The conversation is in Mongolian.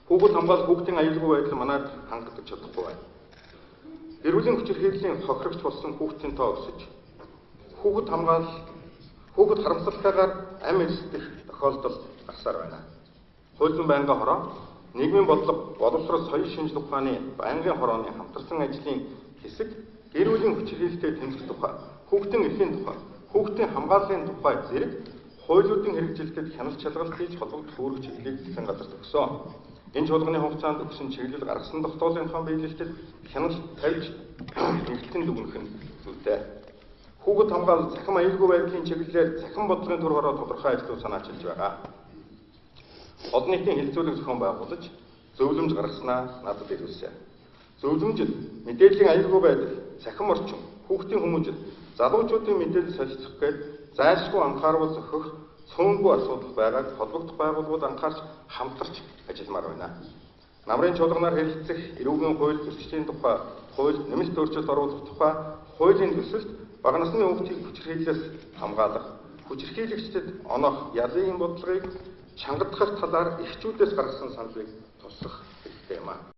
Хүүхэд хамгаалал, хүүхдийн аюулгүй байдал манайд хангагдаж чадахгүй байна. Гэр бүлийн хүчирхийллийн хохирогч болсон хүүхдийн тоо өсөж, хүүхэд хамгаалал, хүүхэд харамсалтайгаар амь эсдэх тохиолдол гарсаар байна. Хууль зүйн байнгын хороо, нийгмийн бодлого, боловсрол, соёл шинжлэх ухааны байнгын хорооны хамтарсан ажлын хэсэг гэр бүлийн хүчирхийлэлтэй тэмцэх тухай, хүүхдийн эрхийн тухай, хүүхдийн хамгааллын тухай зэрэг хуулиудын хэрэгжилтэд хяналт шалгалт хийж холбогдох үүрэг чиглэлийг засгийн газарт өгсөн. Энэ чуулганы хугацаанд өгсөн чиглэл, гаргасан тогтоолын тоон биелэлтэд хяналт тавьж эргэлтэн дүгнэх нь зүйтэй. Хүүхэд хамгаалал, цахим аюулгүй байдлын чиглэлээр цахим бодлогын төр хороо тодорхой ажлууд санаачилж байгаа. Олон нийтийн хэлэлцүүлэг зохион байгуулж зөвлөмж гаргаснаа надад ирүүлсэн. Зөвлөмжид мэдээллийн аюулгүй байдал, цахим орчин, хүүхдийн хүмүүжил, залуучуудын мэдээлэл солилцох гээд зайлшгүй анхааруул зохих цөөнгүй асуудал байгааг холбогдох байгууллагууд анхаарч хамтарч ажилламаар байна. Намрын чуулганаар хэлэлцэх эрүүгийн хууль зөрчлийн тухай хууль нэмэлт өөрчлөлт оруулах тухай хуулийн төсөлт бага насны хүүхдийг хүчирхийллээс хамгаалах, хүчирхийлэгчдэд онох ялын бодлогыг чангадах талаар эхчүүдээс гаргасан саналыг туслах хэрэгтэй юм аа.